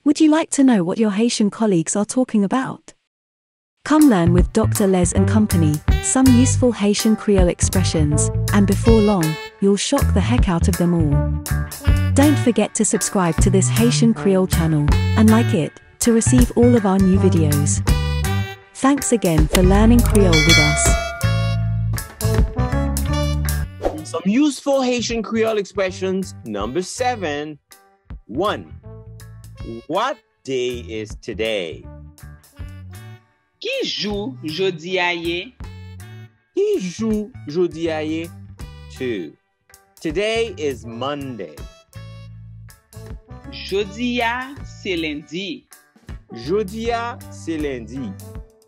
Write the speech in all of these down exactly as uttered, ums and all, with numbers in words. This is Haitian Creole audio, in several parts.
Would you like to know what your Haitian colleagues are talking about? Come learn with Doctor Les and Company some useful Haitian Creole expressions, and before long, you'll shock the heck out of them all. Don't forget to subscribe to this Haitian Creole channel and like it to receive all of our new videos. Thanks again for learning Creole with us. Some useful Haitian Creole expressions. Number seven. One. What day is today? Ki jou jodi a ye? Ki jou jodi a ye? Two. Today is Monday. Jodi a se lendi. Jodi a se lendi.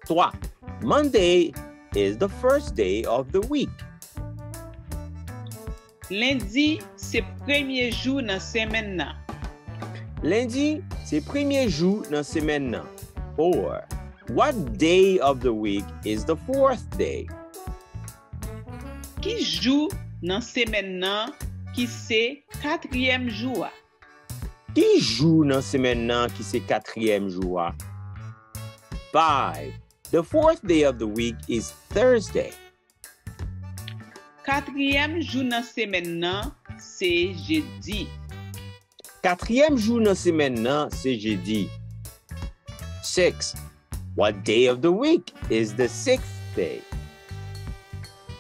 Twa. Monday is the first day of the week. Lendi se premye jou nan semèn nan. Lendi se premye jou nan semèn nan. Four. What day of the week is the fourth day? Ki jou nan semèn nan ki se katriyèm jou a? Ki jou nan semèn nan ki se katriyèm jou a? Five. The fourth day of the week is Thursday. Katriyèm jou nan semèn nan se jedi. Katriyèm jou nan semèn nan se jedi. Six. What day of the week is the sixth day?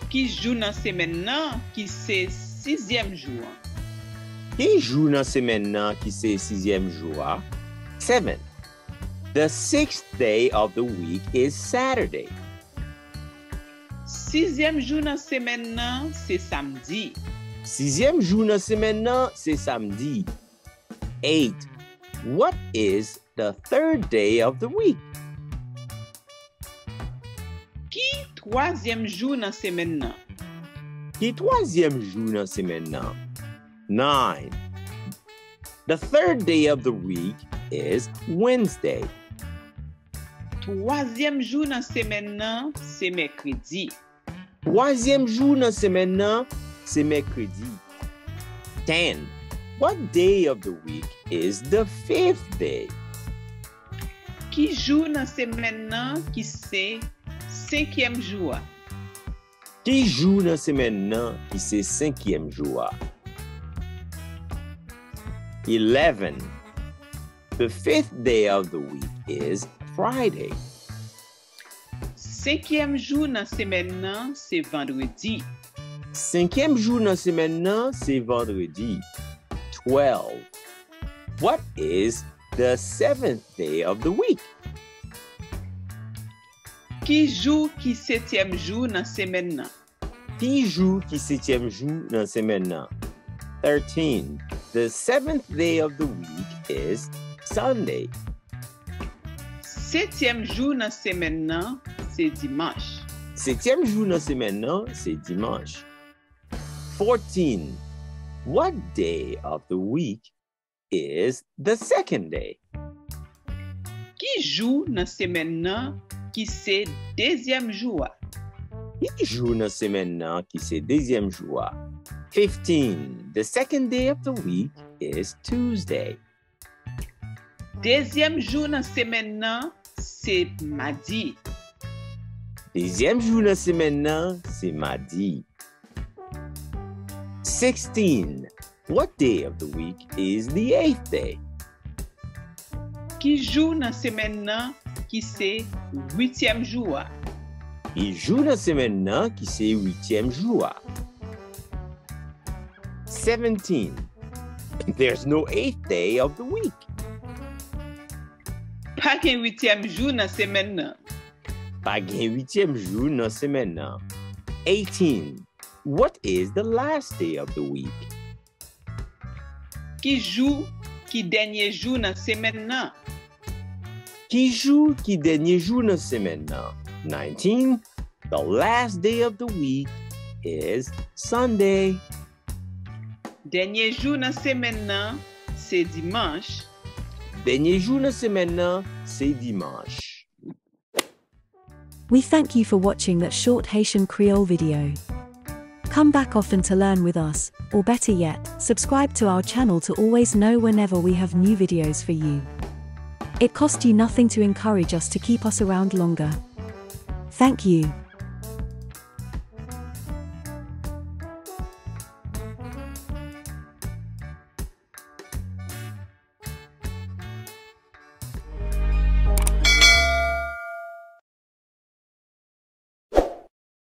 Ki jou nan semèn nan ki se sizyèm jou an? Ki jou nan semèn nan ki se sizyèm jou a? Seven. The sixth day of the week is Saturday. Sizyèm jou nan semèn nan se samdi. Sizyèm jou nan semèn nan se samdi. Eight. What is the third day of the week? Ki twazyèm jou nan semèn nan? Ki twazyèm jou nan semèn nan? Nine. The third day of the week is Wednesday. Twazyèm jou nan semèn nan se mèkredi. Twazyèm jou nan semèn nan se mèkredi. Ten. What day of the week is the fifth day? Ki jou nan semèn nan ki se senkyèm jou a? Ki jou nan semèn nan ki se senkyèm jou a? Eleven. The fifth day of the week is Friday. Senkyèm jou nan semèn nan se vandredi. Senkyèm jou nan semèn nan se vandredi. Twelve. What is the seventh day of the week? Ki jou ki setyèm jou nan semèn nan? Ki jou ki setyèm jou nan semèn nan? Thirteen. The seventh day of the week is Sunday. Setyèm jou nan semèn nan se dimanch. Setyèm jou nan semèn nan se dimanch. Fourteen. What day of the week is the second day? Ki jou nan semèn nan ki se dezyèm jou a? Ki jou nan semèn nan ki se dezyèm jou a? Fifteen. The second day of the week is Tuesday. Dezyèm jou nan semèn nan se madi. Dezyèm jou nan semèn nan se madi. Sixteen. What day of the week is the eighth day? Ki jou nan semèn nan ki se uityèm jou a? Ki jou nan semèn nan ki se uityèm jou a? Seventeen. There's no eighth day of the week. Pa gen uityèm jou nan semèn nan. Pa gen uityèm jou nan semèn nan. Eighteen. What is the last day of the week? Ki jou ki dènye jou nan semèn nan? Ki jou ki dènye jou nan semèn nan? Nineteen. The last day of the week is Sunday. Dènye jou nan semèn nan se dimanch. Dènye jou nan semèn nan se dimanch. We thank you for watching that short Haitian Creole video. Come back often to learn with us, or better yet, subscribe to our channel to always know whenever we have new videos for you. It costs you nothing to encourage us to keep us around longer. Thank you.